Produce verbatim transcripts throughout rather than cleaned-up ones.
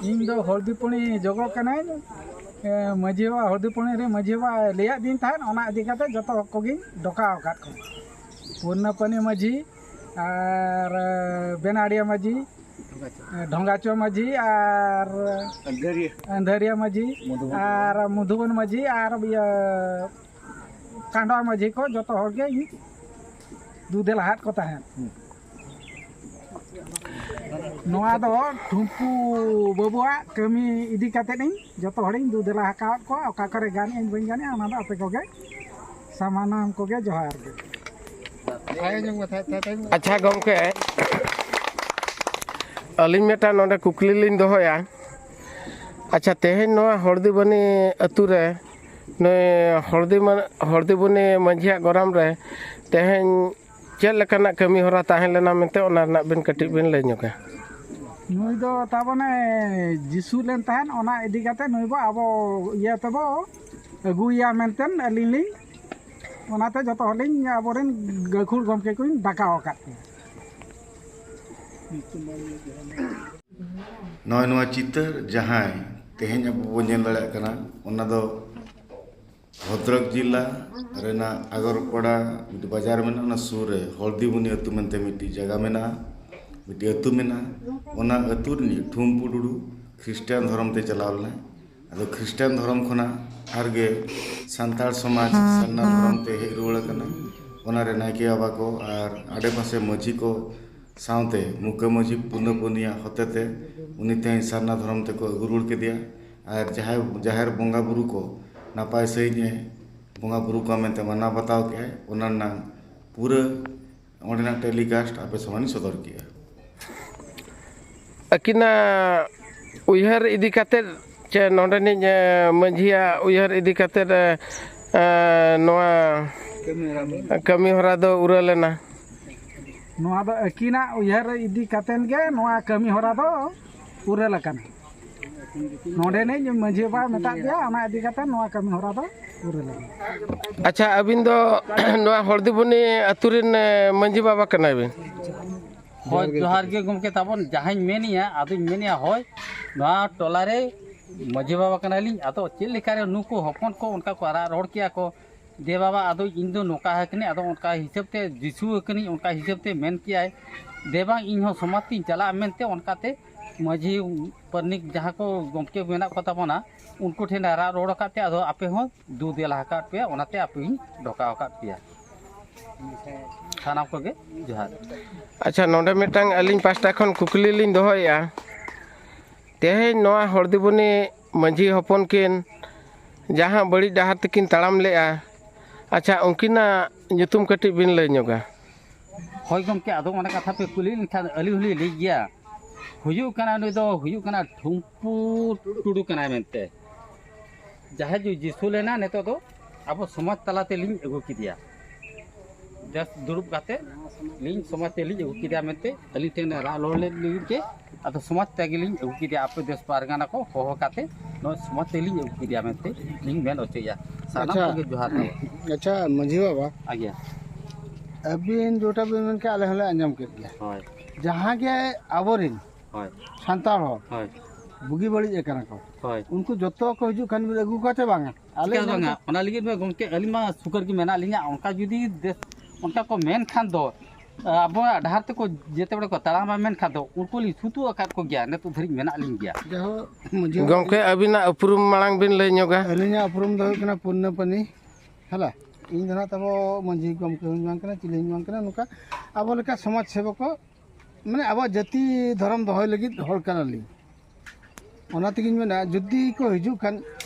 ᱤᱧ ᱫᱚ ᱦᱚᱞᱫᱤᱯᱩᱱᱤ ᱡᱚᱜᱚ ᱠᱟᱹᱱᱟᱹᱧ᱾ ᱮ, ᱢᱟᱹᱡᱷᱤ ᱵᱟᱵᱟ, ᱦᱚᱞᱫᱤᱯᱩᱱᱤ ᱨᱮ ᱢᱟᱹᱡᱷᱤ ᱵᱟᱵᱟ ᱞᱟᱹᱭᱟᱫ ᱫᱤᱧ ᱛᱟᱦᱮᱸᱫ, ᱚᱱᱟ ᱤᱫᱤ ᱠᱟᱛᱮ ᱡᱚᱛᱚ ᱦᱚᱲ ᱠᱚᱜᱮᱧ ᱰᱚᱠᱟᱣ ᱟᱠᱟᱫ ᱠᱚᱣᱟ᱾ ᱯᱩᱨᱱᱟᱯᱟᱱᱤ ᱢᱟᱹᱡᱷᱤ ᱟᱨ, ᱮ, ᱵᱮᱱᱟᱲᱤᱭᱟ ᱢᱟᱹᱡᱷᱤ, ᱮ, ᱰᱷᱚᱸᱜᱟᱪᱩᱣᱟ ᱢᱟᱹᱡᱷᱤ ᱟᱨ ᱟᱹᱱᱫᱷᱟᱹᱨᱤᱭᱟᱹ᱾ ᱟᱹᱱᱫᱷᱟᱹᱨᱤᱭᱟ ᱢᱟᱹᱡᱷᱤ ᱢᱚᱫᱷᱩᱵᱚᱱ᱾ ᱟᱨ ᱢᱚᱫᱷᱩᱵᱚᱱ ᱢᱟᱹᱡᱷᱤ ᱟᱨ ᱤᱭᱟᱹ ᱠᱟᱸᱰᱣᱟ ᱢᱟᱹᱡᱷᱤ ᱠᱚ ᱡᱚᱛᱚ ᱦᱚᱲ ᱜᱮ ᱤᱧ ᱫᱩ ᱫᱮᱞᱟᱦᱟᱫ ᱠᱚ ᱛᱟᱦᱮᱸᱫ᱾ ᱦᱩᱸ᱾ ᱱᱚᱣᱟ ᱫᱚ ᱴᱷᱩᱢᱯᱩ ᱵᱟᱹᱵᱩᱣᱟᱜ ᱠᱟᱹᱢᱤ ᱤᱫᱤ ᱠᱟᱛᱮᱫ ᱤᱧ ᱡᱚᱛᱚ ᱦᱚᱲᱤᱧ ᱫᱩ ᱫᱮᱞᱟ ᱟᱠᱟᱣᱟᱫ ᱠᱚᱣᱟ᱾ ᱚᱠᱟ ᱠᱚᱨᱮ ᱜᱟᱱᱮᱜ ᱟᱹᱧ ᱵᱟᱹᱧ ᱜᱟᱱᱮᱜᱼᱟ, ᱚᱱᱟ ᱫᱚ ᱟᱯᱮ ᱠᱚᱜᱮ, ᱥᱟᱱᱟᱢ ᱠᱚᱜᱮ ᱡᱚᱦᱟᱨ ᱜᱮ᱾ ᱟᱪᱪᱷᱟ ᱜᱚᱢᱠᱮ, ᱟᱹᱞᱤᱧ ᱢᱤᱫᱴᱟᱝ ᱱᱚᱰᱮ ᱠᱩᱠᱞᱤ ᱞᱤᱧ ᱫᱚᱦᱚᱭᱟ᱾ ᱟᱪᱪᱷᱟ, ᱛᱮᱦᱮᱧ ᱱᱚᱣᱟ ᱦᱚᱲᱫᱤᱵᱟᱹᱱᱤ ᱟᱹᱛᱩ ᱨᱮ ᱱᱩᱭ ᱦᱚᱲᱫᱤ ᱢᱟ-, ᱦᱚᱲᱫᱤᱵᱟᱹᱱᱤ ᱢᱟᱹᱡᱷᱤᱭᱟᱜ ᱜᱚᱨᱟᱢ ᱨᱮ ᱛᱮᱦᱮᱧ ᱪᱮᱫ ᱞᱮᱠᱟᱱᱟᱜ ᱠᱟᱹᱢᱤ ᱦᱚᱨᱟ ᱛᱟᱦᱮᱸ ᱞᱮᱱᱟ ᱢᱮᱱᱛᱮ, ᱚᱱᱟ ᱨᱮᱱᱟᱜ ᱵᱤᱱ ᱠᱟᱹᱴᱤᱡ ᱵᱤᱱ ᱞᱟᱹᱭ ᱧᱚᱜᱟ? ᱱᱩᱭ ᱫᱚ ᱛᱟᱵᱚᱱᱮ ᱡᱤᱥᱩ ᱞᱮᱱ ᱛᱟᱦᱮᱸᱫ, ᱚᱱᱟ ᱤᱫᱤ ᱠᱟᱛᱮ ᱱᱩᱭ ᱵᱚ ᱟᱵᱚ ᱤᱭᱟᱹ ᱛᱮᱵᱚ ᱟᱹᱜᱩᱭᱮᱭᱟ ᱢᱮᱱᱛᱮ ᱟᱹᱞᱤᱧ ᱞᱤᱧ, ᱚᱱᱟᱛᱮ ᱡᱚᱛᱚ ᱦᱚᱲ ᱞᱤᱧ ᱟᱵᱚᱨᱮᱱ ᱜᱟᱹᱠᱷᱩᱲ ᱜᱚᱢᱠᱮ ᱠᱚᱧ ᱰᱟᱠᱟᱣ ᱟᱠᱟᱫ ᱠᱚᱣᱟ᱾ ᱱᱚᱜᱼᱚᱭ ᱱᱚᱣᱟ ᱪᱤᱛᱟᱹᱨ ᱡᱟᱦᱟᱸᱭ ᱛᱮᱦᱮᱧ ᱟᱵᱚ ᱵᱚᱱ ᱧᱮᱞ ᱫᱟᱲᱮᱭᱟᱜ ᱠᱟᱱᱟ, ᱚᱱᱟ ᱫᱚ ᱵᱷᱚᱫᱨᱚᱠ ᱡᱤᱞᱟ ᱨᱮᱱᱟᱜ ᱟᱜᱚᱨᱯᱟᱲᱟ ᱢᱤᱫᱴᱤᱡ ᱵᱟᱡᱟᱨ ᱢᱮᱱᱟᱜᱼᱟ, ᱚᱱᱟ ᱥᱩᱨ ᱨᱮ ᱦᱚᱞᱫᱤᱵᱩᱱᱤ ᱟᱹᱛᱩ ᱢᱮᱱᱛᱮ ᱢᱤᱫᱴᱤᱡ ᱡᱟᱭᱜᱟ ᱢᱮᱱᱟᱜᱼᱟ, ᱢᱤᱫᱴᱤᱡ ᱟᱹᱛᱩ ᱢᱮᱱᱟᱜᱼᱟ᱾ ᱚᱱᱟ ᱟᱹᱛᱩ ᱨᱤᱱᱤᱡ ᱴᱷᱩᱢᱯᱩ ᱴᱩᱰᱩ ᱠᱷᱨᱤᱥᱴᱟᱱ ᱫᱷᱚᱨᱚᱢ ᱛᱮ ᱪᱟᱞᱟᱣ ᱞᱮᱱᱟᱭ᱾ ᱟᱫᱚ ᱠᱷᱨᱤᱥᱴᱟᱱ ᱫᱷᱚᱨᱚᱢ ᱠᱷᱚᱱᱟᱜ ᱟᱨᱜᱮ ᱥᱟᱱᱛᱟᱲ ᱥᱚᱢᱟᱡᱽ ᱥᱟᱨᱱᱟ ᱫᱷᱚᱨᱚᱢ ᱛᱮ ᱦᱮᱡ ᱨᱩᱣᱟᱹᱲ ᱟᱠᱟᱱᱟ᱾ ᱚᱱᱟᱨᱮ ᱱᱟᱭᱠᱮ ᱵᱟᱵᱟ ᱠᱚ ᱟᱨ ᱟᱰᱮᱯᱟᱥᱮ ᱢᱟᱹᱡᱷᱤ ᱠᱚ ᱥᱟᱶᱛᱮ ᱢᱩᱠᱟᱹ ᱢᱟᱹᱡᱷᱤ ᱯᱩᱱᱟᱹ ᱯᱩᱱᱤᱭᱟ ᱦᱚᱛᱮᱛᱮ ᱩᱱᱤ ᱛᱮᱦᱮᱧ ᱥᱟᱨᱱᱟ ᱫᱷᱚᱨᱚᱢ ᱛᱮᱠᱚ ᱟᱹᱜᱩ ᱨᱩᱣᱟᱹᱲ ᱠᱮᱫᱮᱭᱟ᱾ ᱟᱨ ᱡᱟᱦᱮᱨ, ᱡᱟᱦᱮᱨ ᱵᱚᱸᱜᱟ ᱵᱩᱨᱩ ᱠᱚ ᱱᱟᱯᱟᱭ ᱥᱟᱺᱦᱤᱡ ᱮ ᱵᱚᱸᱜᱟ ᱵᱩᱨᱩ ᱠᱚᱣᱟ ᱢᱮᱱᱛᱮ ᱢᱟᱱᱟᱣ ᱵᱟᱛᱟᱣ ᱠᱮᱫᱼᱟᱭ, ᱚᱱᱟ ᱨᱮᱱᱟᱜ ᱯᱩᱨᱟᱹ ᱚᱸᱰᱮᱱᱟᱜ ᱴᱮᱞᱤᱠᱟᱥᱴ ᱟᱯᱮ ᱥᱟᱢᱟᱝ ᱤᱧ ᱥᱚᱫᱚᱨ ᱠᱮᱫᱼᱟ᱾ ᱟᱹᱠᱤᱱᱟᱜ ᱩᱭᱦᱟᱹᱨ ᱤᱫᱤ ᱠᱟᱛᱮᱫ ᱪᱮ ᱱᱚᱰᱮᱱᱤᱡ ᱮ, ᱢᱟᱹᱡᱷᱤᱭᱟᱜ ᱩᱭᱦᱟᱹᱨ ᱤᱫᱤ ᱠᱟᱛᱮᱫ ᱮ, ᱮ, ᱱᱚᱣᱟ ᱠᱟᱹᱢᱤ ᱦᱚᱨᱟ ᱫᱚ ᱩᱨᱟᱹ ᱞᱮᱱᱟ᱾ ᱱᱚᱣᱟ ᱫᱚ ᱟᱹᱠᱤᱱᱟᱜ ᱩᱭᱦᱟᱹᱨ ᱤᱫᱤ ᱠᱟᱛᱮᱫ ᱜᱮ ᱱᱚᱣᱟ ᱠᱟᱹᱢᱤ ᱦᱚᱨᱟ ᱫᱚ ᱯᱩᱨᱟᱹᱞ ᱟᱠᱟᱱᱟ᱾ ᱱᱚᱰᱮᱱᱤᱡ ᱢᱟᱹᱡᱷᱤ ᱵᱟᱵᱟ ᱢᱮᱛᱟᱜ ᱫᱮᱭᱟ, ᱚᱱᱟ ᱤᱫᱤ ᱠᱟᱛᱮᱫ ᱱᱚᱣᱟ ᱠᱟᱹᱢᱤ ᱦᱚᱨᱟ ᱫᱚ ᱯᱩᱨᱟᱹᱞ ᱟᱠᱟᱱᱟ᱾ ᱟᱪᱪᱷᱟ, ᱟᱹᱵᱤᱱ ᱫᱚ ᱱᱚᱣᱟ ᱦᱚᱲᱫᱤᱵᱩᱱᱤ ᱟᱹᱛᱩ ᱨᱮᱱ ᱮ, ᱢᱟᱹᱡᱷᱤ ᱵᱟᱵᱟ ᱠᱟᱱᱟᱭ ᱵᱤᱱ? ᱦᱳᱭ, ᱡᱚᱦᱟᱨ ᱜᱮ ᱜᱚᱢᱠᱮ ᱛᱟᱵᱚᱱ᱾ ᱡᱟᱦᱟᱸᱧ ᱢᱮᱱᱮᱜᱼᱟ, ᱟᱫᱚᱧ ᱢᱮᱱᱮᱜᱼᱟ, ᱦᱳᱭ, ᱱᱚᱣᱟ ᱴᱚᱞᱟ ᱨᱮ ᱢᱟᱹᱡᱷᱤ ᱵᱟᱵᱟ ᱠᱟᱱᱟᱞᱤᱧ᱾ ᱟᱫᱚ ᱪᱮᱫ ᱞᱮᱠᱟᱨᱮ ᱱᱩᱠᱩ ᱦᱚᱯᱚᱱ ᱠᱚ ᱚᱱᱠᱟ ᱠᱚ ᱨᱟᱜ ᱨᱚᱲ ᱠᱮᱜᱼᱟ ᱠᱚ, "ᱫᱮ ᱵᱟᱵᱟ, ᱟᱫᱚ ᱤᱧ ᱫᱚ ᱱᱚᱝᱠᱟ ᱟᱠᱟᱱᱟᱹᱧ, ᱟᱫᱚ ᱚᱱᱠᱟ ᱦᱤᱥᱟᱹᱵ ᱛᱮ ᱫᱤᱥᱩ ᱟᱠᱟᱱᱟᱹᱧ, ᱚᱱᱠᱟ ᱦᱤᱥᱟᱹᱵ ᱛᱮ ᱢᱮᱱ ᱠᱮᱜᱼᱟᱭ, ᱫᱮ ᱵᱟᱝ, ᱤᱧ ᱦᱚᱸ ᱥᱚᱢᱟᱡᱽ ᱛᱤᱧ ᱪᱟᱞᱟᱜᱼᱟ" ᱢᱮᱱᱛᱮ, ᱚᱱᱠᱟᱛᱮ ᱢᱟᱹᱡᱷᱤ ᱯᱟᱨᱟᱱᱤᱠ ᱡᱟᱦᱟᱸ ᱠᱚ ᱜᱚᱢᱠᱮ ᱢᱮᱱᱟᱜ ᱠᱚ ᱛᱟᱵᱚᱱᱟ, ᱩᱱᱠᱩ ᱴᱷᱮᱱ ᱨᱟᱜ ᱨᱚᱲ ᱟᱠᱟᱫ ᱛᱮ, ᱟᱫᱚ ᱟᱯᱮ ᱦᱚᱸ ᱫᱩ ᱫᱮᱞᱟ ᱟᱠᱟᱫ ᱯᱮᱭᱟ, ᱚᱱᱟᱛᱮ ᱟᱯᱮ ᱦᱚᱸᱧ ᱰᱷᱚᱠᱟᱣ ᱟᱠᱟᱫ ᱯᱮᱭᱟ᱾ ᱥᱟᱱᱟᱢ ᱠᱚᱜᱮ ᱡᱚᱦᱟᱨ᱾ ᱟᱪᱪᱷᱟ, ᱱᱚᱰᱮ ᱢᱤᱫᱴᱟᱝ ᱟᱹᱞᱤᱧ ᱯᱟᱥᱴᱟ ᱠᱷᱚᱱ ᱠᱩᱠᱞᱤ ᱞᱤᱧ ᱫᱚᱦᱚᱭᱮᱫᱼᱟ᱾ ᱛᱮᱦᱮᱧ ᱱᱚᱣᱟ ᱦᱚᱲᱫᱤᱵᱚᱱᱤ ᱢᱟᱹᱡᱷᱤ ᱦᱚᱯᱚᱱ ᱠᱤᱱ ᱡᱟᱦᱟᱸ ᱵᱟᱹᱲᱤᱡ ᱰᱟᱦᱟᱨ ᱛᱮᱠᱤᱱ ᱛᱟᱲᱟᱢ ᱞᱮᱜᱼᱟ, ᱟᱪᱪᱷᱟ, ᱩᱱᱠᱤᱱᱟᱜ ᱧᱩᱛᱩᱢ ᱠᱟᱹᱴᱤᱡ ᱵᱤᱱ ᱞᱟᱹᱭ ᱧᱚᱜᱟ? ᱦᱳᱭ ᱜᱚᱢᱠᱮ, ᱟᱫᱚ ᱚᱱᱟ ᱠᱟᱛᱷᱟ ᱯᱮ ᱠᱩᱞᱤ ᱞᱮᱱᱠᱷᱟᱱ ᱟᱹᱞᱤᱧ ᱦᱚᱸᱞᱤᱧ ᱞᱟᱹᱭ ᱜᱮᱭᱟ᱾ ᱦᱩᱭᱩᱜ ᱠᱟᱱᱟ, ᱱᱩᱭ ᱫᱚ ᱦᱩᱭᱩᱜ ᱠᱟᱱᱟ ᱴᱷᱩᱢᱯᱩ ᱴᱩᱰᱩ ᱠᱟᱱᱟᱭ ᱢᱮᱱᱛᱮ᱾ ᱡᱟᱦᱟᱸᱭ ᱡᱩ-, ᱡᱤᱥᱩ ᱞᱮᱱᱟ, ᱱᱤᱛᱚᱜ ᱫᱚ ᱟᱵᱚ ᱥᱚᱢᱟᱡᱽ ᱛᱟᱞᱟ ᱛᱮᱞᱤᱧ ᱟᱹᱜᱩ ᱠᱮᱫᱮᱭᱟ᱾ ᱡᱟᱥᱴ ᱫᱩᱲᱩᱵ ᱠᱟᱛᱮ ᱞᱤᱧ ᱥᱚᱢᱟᱡᱽ ᱛᱮᱞᱤᱧ ᱟᱹᱜᱩ ᱠᱮᱫᱮᱭᱟ ᱢᱮᱱᱛᱮ, ᱟᱹᱞᱤᱧ ᱴᱷᱮᱱ ᱨᱟᱜ ᱨᱚᱲ ᱞᱮᱫ ᱞᱟᱹᱜᱤᱫ ᱜᱮ, ᱟᱫᱚ ᱥᱚᱢᱟᱡᱽ ᱛᱮᱜᱮᱞᱤᱧ ᱟᱹᱜᱩ ᱠᱮᱫᱮᱭᱟ᱾ ᱟᱯᱮ ᱫᱮᱥ ᱯᱟᱨᱜᱟᱱᱟ ᱠᱚ ᱦᱚᱦᱚ ᱠᱟᱛᱮ ᱱᱚᱣᱟ ᱥᱚᱢᱟᱡᱽ ᱛᱮᱞᱤᱧ ᱟᱹᱜᱩ ᱠᱮᱫᱮᱭᱟ ᱢᱮᱱᱛᱮ ᱞᱤᱧ ᱢᱮᱱ ᱦᱚᱪᱚᱭᱮᱫᱼᱟ᱾ ᱥᱟᱱᱟᱢ ᱟᱪᱪᱷᱟ᱾ ᱠᱚᱜᱮ ᱡᱚᱦᱟᱨ ᱫᱚ᱾ ᱟᱪᱪᱷᱟ, ᱢᱟᱹᱡᱷᱤ ᱵᱟᱵᱟ, ᱟᱜᱮ᱾ ᱟᱹᱵᱤᱱ ᱡᱮᱴᱟ ᱵᱤᱱ ᱢᱮᱱ ᱠᱮᱫ, ᱟᱞᱮ ᱦᱚᱸᱞᱮ ᱟᱸᱡᱚᱢ ᱠᱮᱫ ᱜᱮᱭᱟ᱾ ᱦᱳᱭ᱾ ᱡᱟᱦᱟᱸ ᱜᱮ ᱟᱵᱚᱨᱮᱱ ᱦᱳᱭ᱾ ᱥᱟᱱᱛᱟᱲ ᱦᱚᱲ ᱦᱳᱭ᱾ ᱵᱩᱜᱤ ᱵᱟᱹᱲᱤᱡ ᱟᱠᱟᱱᱟ ᱠᱚ, ᱦᱳᱭ᱾ ᱩᱱᱠᱩ ᱡᱚᱛᱚ ᱠᱚ ᱦᱤᱡᱩᱜ ᱠᱷᱟᱱ ᱵᱤᱱ ᱟᱹᱜᱩ ᱠᱚᱣᱟ ᱪᱮ ᱵᱟᱝᱟ? ᱟᱞᱮ ᱪᱮᱠᱟ ᱱᱚᱰᱮ ᱵᱟᱝᱟ? ᱚᱱᱟ ᱞᱟᱹᱜᱤᱫ ᱢᱟ ᱜᱚᱢᱠᱮ, ᱟᱹᱞᱤᱧ ᱢᱟ ᱥᱩᱠᱟᱹᱨ ᱜᱮ ᱢᱮᱱᱟᱜ ᱞᱤᱧᱟ᱾ ᱚᱱᱠᱟ ᱡᱩᱫᱤ ᱫᱮᱥ, ᱚᱱᱠᱟ ᱠᱚ ᱢᱮᱱ ᱠᱷᱟᱱ ᱫᱚ, ᱟᱵᱚᱣᱟᱜ ᱰᱟᱦᱟᱨ ᱛᱮᱠᱚ ᱡᱮᱛᱮ ᱵᱮᱲᱟ ᱠᱚ ᱛᱟᱲᱟᱢᱟ ᱢᱮᱱᱠᱷᱟᱱ ᱫᱚ, ᱩᱱᱠᱩ ᱞᱤᱧ ᱥᱩᱛᱩᱜ ᱟᱠᱟᱫ ᱠᱚᱜᱮᱭᱟ, ᱱᱤᱛᱚᱜ ᱫᱷᱟᱹᱨᱤᱡ ᱢᱮᱱᱟᱜ ᱞᱤᱧ ᱜᱮᱭᱟ᱾ ᱡᱟᱭᱦᱳᱠ, ᱢᱟᱹᱡᱷᱤ ᱜᱚᱢᱠᱮ, ᱟᱹᱵᱤᱱᱟᱜ ᱩᱯᱨᱩᱢ ᱢᱟᱲᱟᱝ ᱵᱤᱱ ᱞᱟᱹᱭ ᱧᱚᱜᱟ? ᱟᱹᱞᱤᱧᱟᱜ ᱩᱯᱨᱩᱢ ᱫᱚ ᱦᱩᱭᱩᱜ ᱠᱟᱱᱟ ᱯᱩᱱᱱᱟᱯᱟᱱᱤ ᱦᱮᱞᱟ᱾ ᱤᱧ ᱫᱚ ᱱᱟᱦᱟᱜ ᱛᱟᱵᱚ ᱢᱟᱹᱡᱷᱤ ᱜᱚᱢᱠᱮ ᱦᱚᱸᱧ ᱵᱟᱝ ᱠᱟᱱᱟ, ᱪᱤᱞᱤ ᱦᱚᱸᱧ ᱵᱟᱝ ᱠᱟᱱᱟ᱾ ᱱᱚᱝᱠᱟ ᱟᱵᱚ ᱞᱮᱠᱟ ᱥᱚᱢᱟᱡᱽ ᱥᱮᱵᱚᱠ ᱠᱚ, ᱢᱟᱱᱮ, ᱟᱵᱚᱣᱟᱜ ᱡᱟᱹᱛᱤ ᱫᱷᱚᱨᱚᱢ ᱫᱚᱦᱚᱭ ᱞᱟᱹᱜᱤᱫ ᱦᱚᱲ ᱠᱟᱱᱟᱞᱤᱧ᱾ ᱚᱱᱟ ᱛᱮᱜᱤᱧ ᱢᱮᱱᱟ, ᱡᱩᱫᱤ ᱠᱚ ᱦᱤᱡᱩᱜ ᱠᱷᱟᱱ,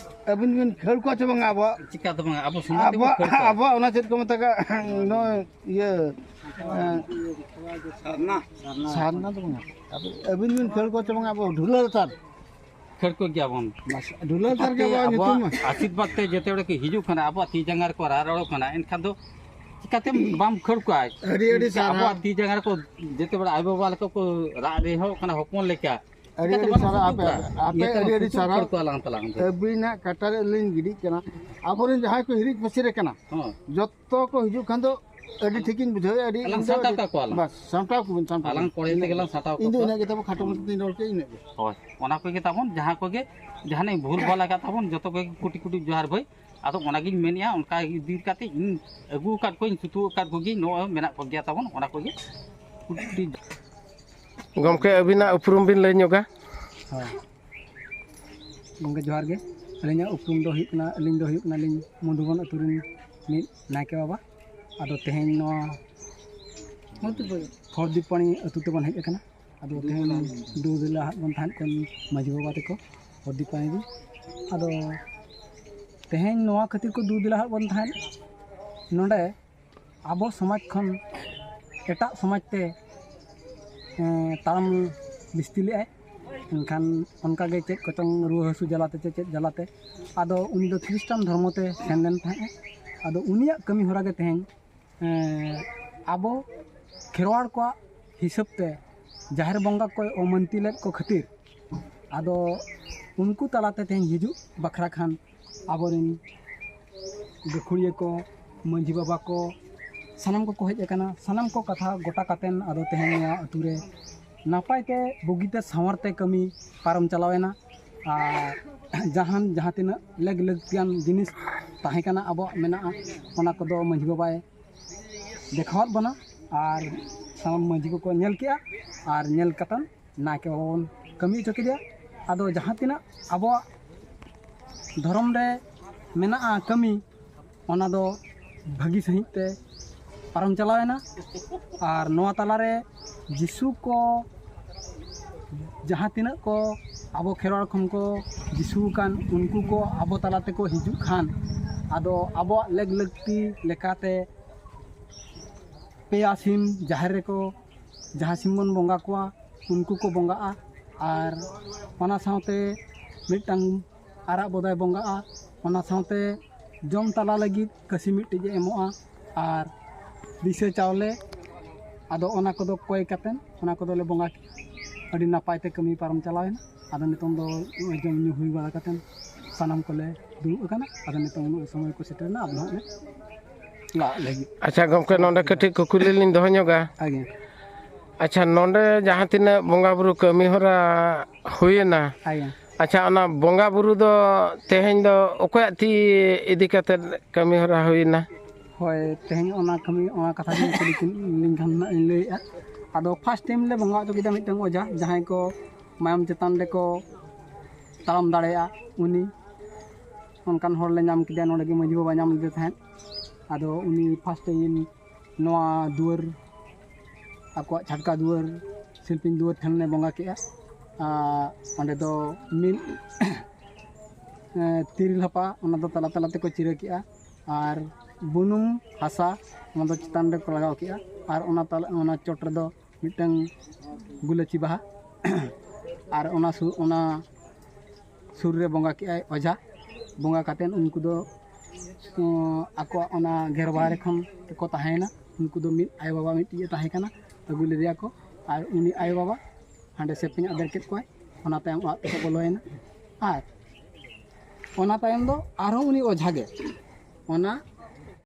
ᱟᱹᱵᱤᱱ ᱵᱤᱱ ᱠᱷᱟᱹᱲ ᱠᱚᱣᱟ ᱪᱮ ᱵᱟᱝᱟ ᱟᱵᱚᱣᱟᱜ, ᱪᱤᱠᱟ ᱫᱚ ᱵᱟᱝᱟ, ᱟᱵᱚ ᱥᱚᱢᱟᱡᱽ ᱛᱮᱵᱚ ᱟᱵᱚᱣᱟᱜ, ᱠᱷᱟᱹᱲ ᱠᱚᱣᱟ᱾ ᱟᱵᱚᱣᱟᱜ ᱚᱱᱟ ᱪᱮᱫ ᱠᱚ ᱢᱮᱛᱟᱜᱼᱟ, ᱱᱚᱜᱼᱚᱭ ᱤᱭᱟᱹ, ᱮᱸ, ᱥᱟᱨᱱᱟ᱾ ᱥᱟᱨᱱᱟ ᱫᱚ ᱵᱟᱝᱟ᱾ ᱟᱵᱚ, ᱟᱹᱵᱤᱱ ᱵᱤᱱ ᱠᱷᱟᱹᱲ ᱠᱚᱣᱟ ᱪᱮ ᱵᱟᱝᱟ ᱟᱵᱚ ᱰᱷᱩᱞᱟᱹ ᱞᱟᱛᱟᱨ? ᱠᱷᱟᱹᱲ ᱠᱚ ᱜᱮᱭᱟ ᱵᱚᱱ᱾ ᱵᱟᱥ, ᱰᱷᱩᱞᱟᱹ ᱞᱟᱛᱟᱨ ᱜᱮ ᱪᱤᱠᱟᱹᱛᱮ ᱟᱵᱚᱣᱟᱜ ᱟᱵᱚᱣᱟᱜ ᱧᱩᱛᱩᱢ ᱢᱟ᱾ ᱟᱥᱤᱨᱵᱟᱫᱽ ᱛᱮ ᱡᱮᱛᱮ ᱦᱚᱲ ᱠᱚ ᱦᱤᱡᱩᱜ ᱠᱟᱱᱟ, ᱟᱵᱚᱣᱟᱜ ᱛᱤ ᱡᱟᱸᱜᱟ ᱨᱮᱠᱚ ᱨᱟᱜ ᱨᱚᱲᱚᱜ ᱠᱟᱱᱟ, ᱮᱱᱠᱷᱟᱱ ᱫᱚ ᱪᱤᱠᱟᱹᱛᱮᱢ ᱵᱟᱢ ᱠᱷᱟᱹᱲ ᱠᱚᱣᱟ? ᱟᱹᱰᱤ, ᱟᱹᱰᱤ ᱥᱟᱨᱦᱟᱣ᱾ ᱟᱵᱚᱣᱟᱜ ᱛᱤ ᱡᱟᱸᱜᱟ ᱨᱮᱠᱚ ᱡᱮᱛᱮ ᱵᱮᱲᱟ ᱟᱭᱳ ᱵᱟᱵᱟ ᱞᱮᱠᱟ ᱠᱚ ᱨᱟᱜ ᱨᱮᱦᱚᱸ ᱠᱟᱱᱟ ᱦᱚᱯᱚᱱ ᱞᱮᱠᱟ᱾ ᱟᱹᱰᱤ, ᱪᱤᱠᱟᱹᱛᱮ ᱟᱹᱰᱤ ᱵᱟᱢ ᱥᱟᱨᱦᱟᱣ ᱥᱩᱛᱩᱜ ᱟᱯᱮ, ᱠᱚᱣᱟ? ᱟᱯᱮ ᱤᱭᱟᱹ ᱛᱮ ᱟᱹᱰᱤ, ᱵᱟᱠᱚ ᱟᱹᱰᱤ ᱥᱩᱛᱩᱜ ᱥᱟᱨᱦᱟᱣ᱾ ᱠᱷᱟᱹᱲ ᱠᱚᱣᱟ ᱟᱞᱟᱝ ᱛᱟᱞᱟᱝ ᱫᱚ᱾ ᱟᱹᱵᱤᱱᱟᱜ ᱠᱟᱴᱟ ᱨᱮ ᱞᱤᱧ ᱜᱤᱰᱤᱜ ᱠᱟᱱᱟ᱾ ᱟᱵᱚᱨᱮᱱ ᱡᱟᱦᱟᱸᱭ ᱠᱚ ᱦᱤᱨᱤᱡ ᱯᱟᱹᱥᱤᱨ ᱟᱠᱟᱱᱟ, ᱦᱚᱸ᱾ ᱡᱚᱛᱚ ᱠᱚ ᱦᱤᱡᱩᱜ ᱠᱷᱟᱱ ᱫᱚ ᱟᱹᱰᱤ ᱴᱷᱤᱠᱤᱧ ᱵᱩᱡᱷᱟᱹᱣᱮᱫᱼᱟ, ᱟᱹᱰᱤ ᱟᱞᱟᱝ ᱤᱧ ᱫᱚ ᱥᱟᱢᱴᱟᱣ ᱟᱹᱰᱤ ᱠᱟᱜ ᱠᱚᱣᱟᱞᱟᱝ᱾ ᱵᱟᱥ, ᱥᱟᱢᱴᱟᱣ ᱠᱚᱵᱤᱱ, ᱥᱟᱢᱴᱟᱣ ᱟᱞᱟᱝ ᱠᱚᱵᱤᱱ᱾ ᱠᱚᱲᱟ ᱤᱱᱟᱹᱜᱮ᱾ ᱛᱮᱜᱮ ᱞᱟᱝ ᱥᱟᱢᱴᱟᱣ ᱤᱧ ᱫᱚ ᱠᱟᱜ ᱠᱚᱣᱟ᱾ ᱤᱱᱟᱹᱜ ᱜᱮ ᱛᱟᱵᱚ ᱠᱷᱟᱴᱚ ᱢᱟᱪᱷᱟ ᱛᱮᱧ ᱨᱚᱲ ᱠᱮᱫ, ᱤᱱᱟᱹᱜ ᱜᱮ᱾ ᱦᱳᱭ, ᱚᱱᱟ ᱠᱚᱜᱮ ᱛᱟᱵᱚᱱ, ᱡᱟᱦᱟᱸ ᱠᱚᱜᱮ, ᱡᱟᱦᱟᱱᱟᱜ ᱵᱷᱩᱞ ᱵᱷᱟᱞ ᱟᱠᱟᱫ ᱛᱟᱵᱚᱱ, ᱡᱚᱛᱚ ᱠᱚᱜᱮ ᱠᱩᱴᱤ ᱠᱩᱴᱤ ᱡᱚᱦᱟᱨ ᱵᱷᱟᱹᱭ᱾ ᱟᱫᱚ ᱚᱱᱟᱜᱤᱧ ᱢᱮᱱᱮᱫᱼᱟ, ᱚᱱᱠᱟ ᱤᱫᱤ ᱠᱟᱛᱮ ᱤᱧ ᱟᱹᱜᱩ ᱟᱠᱟᱫ ᱠᱚᱣᱟᱧ, ᱥᱩᱛᱩ ᱟᱠᱟᱫ ᱠᱚᱜᱮ, ᱱᱚᱜᱼᱚᱭ ᱢᱮᱱᱟᱜ ᱠᱚᱜᱮᱭᱟ ᱛᱟᱵᱚᱱ, ᱚᱱᱟ ᱠᱚᱜᱮ ᱠᱩᱴᱤ᱾ ᱜᱚᱢᱠᱮ, ᱟᱹᱵᱤᱱᱟᱜ ᱩᱯᱨᱩᱢ ᱵᱤᱱ ᱞᱟᱹᱭ ᱧᱚᱜᱟ? ᱦᱳᱭ᱾ ᱜᱚᱢᱠᱮ, ᱡᱚᱦᱟᱨ ᱜᱮ᱾ ᱟᱹᱞᱤᱧᱟᱜ ᱩᱯᱨᱩᱢ ᱫᱚ ᱦᱩᱭᱩᱜ ᱠᱟᱱᱟ, ᱟᱹᱞᱤᱧ ᱫᱚ ᱦᱩᱭᱩᱜ ᱠᱟᱱᱟᱞᱤᱧ ᱢᱚᱫᱷᱩᱵᱚᱱ ᱟᱹᱛᱩ ᱨᱮᱱ ᱢᱤᱫ ᱱᱟᱭᱠᱮ ᱵᱟᱵᱟ᱾ ᱟᱫᱚ ᱛᱮᱦᱮᱧ ᱱᱚᱣᱟ ᱦᱚᱨᱫᱤᱯᱟᱹᱲᱤ ᱟᱹᱛᱩ ᱛᱮᱵᱚᱱ ᱦᱮᱡ ᱟᱠᱟᱱᱟ᱾ ᱟᱫᱚ ᱛᱮᱦᱮᱧ ᱫᱩ ᱫᱩᱞᱟᱹᱲ ᱦᱟᱜ ᱵᱚᱱ ᱛᱟᱦᱮᱸᱫ ᱠᱷᱚᱱ ᱢᱟᱹᱡᱷᱤ ᱵᱟᱵᱟ ᱛᱟᱠᱚ ᱦᱚᱨᱫᱤᱯᱟᱹᱲᱤ ᱜᱮ᱾ ᱟᱫᱚ ᱛᱮᱦᱮᱧ ᱱᱚᱣᱟ ᱠᱷᱟᱹᱛᱤᱨ ᱠᱚ ᱫᱩ ᱫᱩᱞᱟᱹᱲ ᱦᱟᱜ ᱵᱚᱱ ᱛᱟᱦᱮᱸᱫ, ᱱᱚᱰᱮ ᱟᱵᱚ ᱥᱚᱢᱟᱡᱽ ᱠᱷᱚᱱ ᱮᱴᱟᱜ ᱥᱚᱢᱟᱡᱽ ᱛᱮ, ᱮᱸ, ᱛᱟᱲᱟᱢ ᱵᱤᱥᱛᱤ ᱞᱮᱫᱟᱭ᱾ ᱮᱱᱠᱷᱟᱱ ᱚᱱᱠᱟᱜᱮ ᱪᱮᱫ ᱠᱚᱪᱚᱝ ᱨᱩᱣᱟᱹ ᱦᱟᱹᱥᱩ ᱡᱟᱞᱟᱛᱮ ᱪᱮ ᱪᱮᱫ ᱡᱟᱞᱟᱛᱮ, ᱟᱫᱚ ᱩᱱᱤ ᱫᱚ ᱠᱷᱨᱤᱥᱴᱟᱱ ᱫᱷᱚᱨᱢᱚ ᱛᱮ ᱥᱮᱱ ᱞᱮᱱ ᱛᱟᱦᱮᱸᱫ᱾ ᱟᱫᱚ ᱩᱱᱤᱭᱟᱜ ᱠᱟᱹᱢᱤ ᱦᱚᱨᱟ ᱜᱮ ᱛᱮᱦᱮᱧ, ᱮᱸ, ᱟᱵᱚ ᱠᱷᱮᱨᱣᱟᱲ ᱠᱚᱣᱟᱜ ᱦᱤᱥᱟᱹᱵ ᱛᱮ ᱡᱟᱦᱮᱨ ᱵᱚᱸᱜᱟ ᱠᱚᱭ ᱚᱢᱟᱹᱱᱛᱤ ᱞᱮᱫ ᱠᱚ ᱠᱷᱟᱹᱛᱤᱨ, ᱟᱫᱚ ᱩᱱᱠᱩ ᱛᱟᱞᱟᱛᱮ ᱛᱮᱦᱮᱧ ᱦᱤᱡᱩᱜ ᱵᱟᱠᱷᱨᱟ ᱠᱷᱟᱱ ᱟᱵᱚᱨᱮᱱ ᱜᱟᱹᱠᱷᱩᱲᱤᱭᱟᱹ ᱠᱚ, ᱢᱟᱹᱡᱷᱤ ᱵᱟᱵᱟ ᱠᱚ, ᱥᱟᱱᱟᱢ ᱠᱚᱠᱚ ᱦᱮᱡ ᱟᱠᱟᱱᱟ᱾ ᱥᱟᱱᱟᱢ ᱠᱚ ᱠᱟᱛᱷᱟ ᱜᱚᱴᱟ ᱠᱟᱛᱮᱱ ᱟᱫᱚ ᱛᱮᱦᱮᱧ ᱱᱚᱣᱟ ᱟᱹᱛᱩ ᱨᱮ ᱱᱟᱯᱟᱭ ᱛᱮ, ᱵᱩᱜᱤᱛᱮ, ᱥᱟᱶᱟᱨ ᱛᱮ ᱠᱟᱹᱢᱤ ᱯᱟᱨᱚᱢ ᱪᱟᱞᱟᱣ ᱮᱱᱟ᱾ ᱟᱨ ᱡᱟᱦᱟᱱ, ᱡᱟᱦᱟᱸ ᱛᱤᱱᱟᱹᱜ ᱞᱮᱜᱽ ᱞᱟᱹᱠᱛᱤᱭᱟᱱ ᱡᱤᱱᱤᱥ ᱛᱟᱦᱮᱸ ᱠᱟᱱᱟ, ᱟᱵᱚᱣᱟᱜ ᱢᱮᱱᱟᱜᱼᱟ, ᱚᱱᱟ ᱠᱚᱫᱚ ᱢᱟᱹᱡᱷᱤ ᱵᱟᱵᱟᱭ ᱫᱮᱠᱷᱟᱣᱟᱫ ᱵᱚᱱᱟ᱾ ᱟᱨ ᱥᱟᱱᱟᱢ ᱢᱟᱹᱡᱷᱤ ᱠᱚᱠᱚ ᱧᱮᱞ ᱠᱮᱜᱼᱟ᱾ ᱟᱨ ᱧᱮᱞ ᱠᱟᱛᱮᱱ ᱱᱟᱭᱠᱮ ᱵᱟᱵᱟ ᱵᱚᱱ ᱠᱟᱹᱢᱤ ᱦᱚᱪᱚ ᱠᱮᱫᱮᱭᱟ᱾ ᱟᱫᱚ ᱡᱟᱦᱟᱸ ᱛᱤᱱᱟᱹᱜ ᱟᱵᱚᱣᱟᱜ ᱫᱷᱚᱨᱚᱢ ᱨᱮ ᱢᱮᱱᱟᱜᱼᱟ ᱠᱟᱹᱢᱤ, ᱚᱱᱟ ᱫᱚ ᱵᱷᱟᱹᱜᱤ ᱥᱟᱺᱦᱤᱡ ᱛᱮ ᱯᱟᱨᱚᱢ ᱪᱟᱞᱟᱣᱮᱱᱟ᱾ ᱟᱨ ᱱᱚᱣᱟ ᱛᱟᱞᱟᱨᱮ ᱡᱤᱥᱩ ᱠᱚ, ᱡᱟᱦᱟᱸ ᱛᱤᱱᱟᱹᱜ ᱠᱚ ᱟᱵᱚ ᱠᱷᱮᱨᱣᱟᱲ ᱠᱷᱚᱱ ᱠᱚ ᱡᱤᱥᱩ ᱟᱠᱟᱱ, ᱩᱱᱠᱩ ᱠᱚ ᱟᱵᱚ ᱛᱟᱞᱟ ᱛᱮᱠᱚ ᱦᱤᱡᱩᱜ ᱠᱷᱟᱱ, ᱟᱫᱚ ᱟᱵᱚᱣᱟᱜ ᱞᱮᱜᱽ ᱞᱟᱹᱠᱛᱤ ᱞᱮᱠᱟᱛᱮ ᱯᱮᱭᱟ ᱥᱤᱢ ᱡᱟᱦᱮᱨ ᱨᱮᱠᱚ, ᱡᱟᱦᱟᱸ ᱥᱤᱢ ᱵᱚᱱ ᱵᱚᱸᱜᱟ ᱠᱚᱣᱟ, ᱩᱱᱠᱩ ᱠᱚ ᱵᱚᱸᱜᱟᱜᱼᱟ᱾ ᱟᱨ ᱚᱱᱟ ᱥᱟᱶᱛᱮ ᱢᱤᱫᱴᱟᱝ ᱟᱨᱟᱜ ᱵᱚᱫᱟᱭ ᱵᱚᱸᱜᱟᱜᱼᱟ᱾ ᱚᱱᱟ ᱥᱟᱶᱛᱮ ᱡᱚᱢ ᱛᱟᱞᱟ ᱞᱟᱹᱜᱤᱫ ᱠᱟᱹᱥᱤ ᱢᱤᱫᱴᱤᱡ ᱮ ᱮᱢᱚᱜᱼᱟ᱾ ᱟᱨ ᱫᱤᱥᱟᱹ ᱪᱟᱣᱞᱮ, ᱟᱫᱚ ᱚᱱᱟ ᱠᱚᱫᱚ ᱠᱚᱭ ᱠᱟᱛᱮᱱ ᱚᱱᱟ ᱠᱚᱫᱚᱞᱮ ᱵᱚᱸᱜᱟ ᱠᱮᱜᱼᱟ᱾ ᱟᱹᱰᱤ ᱱᱟᱯᱟᱭ ᱛᱮ ᱠᱟᱹᱢᱤ ᱯᱟᱨᱚᱢ ᱪᱟᱞᱟᱣᱮᱱᱟ᱾ ᱟᱫᱚ ᱱᱤᱛᱚᱝ ᱫᱚ ᱱᱚᱜᱼᱚᱭ ᱡᱚᱢ ᱧᱩ ᱦᱩᱭ ᱵᱟᱲᱟ ᱠᱟᱛᱮᱱ ᱥᱟᱱᱟᱢ ᱠᱚᱞᱮ ᱫᱩᱲᱩᱵ ᱟᱠᱟᱱᱟ᱾ ᱟᱫᱚ ᱱᱤᱛᱚᱝ ᱱᱚᱜᱼᱚᱭ ᱥᱚᱢᱚᱭ ᱠᱚ ᱥᱮᱴᱮᱨᱮᱱᱟ, ᱟᱫᱚ ᱦᱟᱸᱜ ᱞᱮ ᱞᱟᱹᱜᱤᱫ᱾ ᱟᱪᱪᱷᱟ ᱜᱚᱢᱠᱮ, ᱱᱚᱰᱮ ᱠᱟᱹᱴᱤᱡ ᱠᱩᱠᱞᱤ ᱞᱤᱧ ᱫᱚᱦᱚ ᱧᱚᱜᱟ᱾ ᱟᱪᱪᱷᱟ, ᱱᱚᱰᱮ ᱡᱟᱦᱟᱸ ᱛᱤᱱᱟᱹᱜ ᱵᱚᱸᱜᱟ ᱵᱩᱨᱩ ᱠᱟᱹᱢᱤ ᱦᱚᱨᱟ ᱦᱩᱭᱮᱱᱟ, ᱟᱪᱪᱷᱟ, ᱚᱱᱟ ᱵᱚᱸᱜᱟ ᱵᱩᱨᱩ ᱫᱚ ᱛᱮᱦᱮᱧ ᱫᱚ ᱚᱠᱚᱭᱟᱜ ᱛᱤ ᱤᱫᱤ ᱠᱟᱛᱮᱫ ᱠᱟᱹᱢᱤ ᱦᱚᱨᱟ ᱦᱩᱭᱮᱱᱟ? ᱦᱳᱭ, ᱛᱮᱦᱮᱧ ᱚᱱᱟ ᱠᱟᱹᱢᱤ, ᱚᱱᱟ ᱠᱟᱛᱷᱟ ᱜᱮ ᱠᱩᱞᱤ ᱠᱤᱱ ᱞᱤᱧ ᱠᱷᱟᱱ ᱱᱟᱜ ᱤᱧ ᱞᱟᱹᱭᱮᱫᱼᱟ᱾ ᱟᱫᱚ first time ᱞᱮ ᱵᱚᱸᱜᱟ ᱦᱚᱪᱚ ᱠᱮᱫᱟ ᱢᱤᱫᱴᱟᱝ ᱚᱡᱷᱟ, ᱡᱟᱦᱟᱸᱭ ᱠᱚ ᱢᱟᱭᱟᱢ ᱪᱮᱛᱟᱱ ᱨᱮᱠᱚ ᱛᱟᱲᱟᱢ ᱫᱟᱲᱮᱭᱟᱜᱼᱟ᱾ ᱩᱱᱤ ᱚᱱᱠᱟᱱ ᱦᱚᱲ ᱞᱮ ᱧᱟᱢ ᱠᱮᱫᱮᱭᱟ, ᱱᱚᱰᱮ ᱜᱮ ᱢᱟᱹᱡᱷᱤ ᱵᱟᱵᱟ ᱧᱟᱢ ᱞᱮᱫᱮ ᱛᱟᱦᱮᱸᱫ᱾ ᱟᱫᱚ ᱩᱱᱤ first time ᱱᱚᱣᱟ ᱫᱩᱣᱟᱹᱨ, ᱟᱠᱚᱣᱟᱜ ᱪᱷᱟᱴᱠᱟ ᱫᱩᱣᱟᱹᱨ, ᱥᱤᱞᱯᱤᱧ ᱫᱩᱣᱟᱹᱨ ᱴᱷᱮᱱ ᱞᱮ ᱵᱚᱸᱜᱟ ᱠᱮᱜᱼᱟ᱾ ᱟᱨ ᱚᱸᱰᱮ ᱫᱚ ᱢᱤᱫ ᱛᱤᱨᱤᱞ ᱦᱟᱯᱟ, ᱚᱱᱟ ᱫᱚ ᱛᱟᱞᱟ ᱛᱟᱞᱟ ᱛᱮᱠᱚ ᱪᱤᱨᱟᱹ ᱠᱮᱜᱼᱟ᱾ ᱟᱨ ᱵᱩᱱᱩᱢ ᱦᱟᱥᱟ, ᱚᱱᱟ ᱫᱚ ᱪᱮᱛᱟᱱ ᱨᱮᱠᱚ ᱞᱟᱜᱟᱣ ᱠᱮᱜᱼᱟ᱾ ᱟᱨ ᱚᱱᱟ ᱛᱟᱞᱟ, ᱚᱱᱟ ᱪᱚᱴ ᱨᱮᱫᱚ ᱢᱤᱫᱴᱟᱝ ᱜᱩᱞᱟᱹᱪᱤ ᱵᱟᱦᱟ᱾ ᱟᱨ ᱚᱱᱟ ᱥᱩ-, ᱚᱱᱟ ᱥᱩᱨ ᱨᱮ ᱵᱚᱸᱜᱟ ᱠᱮᱜᱼᱟᱭ ᱚᱡᱷᱟ᱾ ᱵᱚᱸᱜᱟ ᱠᱟᱛᱮᱫ ᱩᱱᱠᱩ ᱫᱚ, ᱩᱸ, ᱟᱠᱚᱣᱟᱜ ᱚᱱᱟ ᱜᱷᱮᱨ ᱵᱟᱦᱨᱮ ᱠᱷᱚᱱ ᱠᱚ ᱛᱟᱦᱮᱸᱭᱮᱱᱟ᱾ ᱩᱱᱠᱩ ᱫᱚ ᱢᱤᱫ ᱟᱭᱳᱼᱵᱟᱵᱟ ᱢᱤᱫᱴᱤᱡ ᱮ ᱛᱟᱦᱮᱸ ᱠᱟᱱᱟ, ᱟᱹᱜᱩ ᱞᱮᱫᱮᱭᱟ ᱠᱚ᱾ ᱟᱨ ᱩᱱᱤ ᱟᱭᱳᱼᱵᱟᱵᱟ ᱦᱟᱸᱰᱮ ᱥᱮᱯᱮᱧ ᱟᱫᱮᱨ ᱠᱮᱫ ᱠᱚᱣᱟᱭ᱾ ᱚᱱᱟ ᱛᱟᱭᱚᱢ ᱚᱲᱟᱜ ᱛᱮᱠᱚ ᱵᱚᱞᱚᱭᱮᱱᱟ᱾ ᱟᱨ ᱚᱱᱟ ᱛᱟᱭᱚᱢ ᱫᱚ ᱟᱨᱦᱚᱸ ᱩᱱᱤ ᱚᱡᱷᱟ ᱜᱮ ᱚᱱᱟ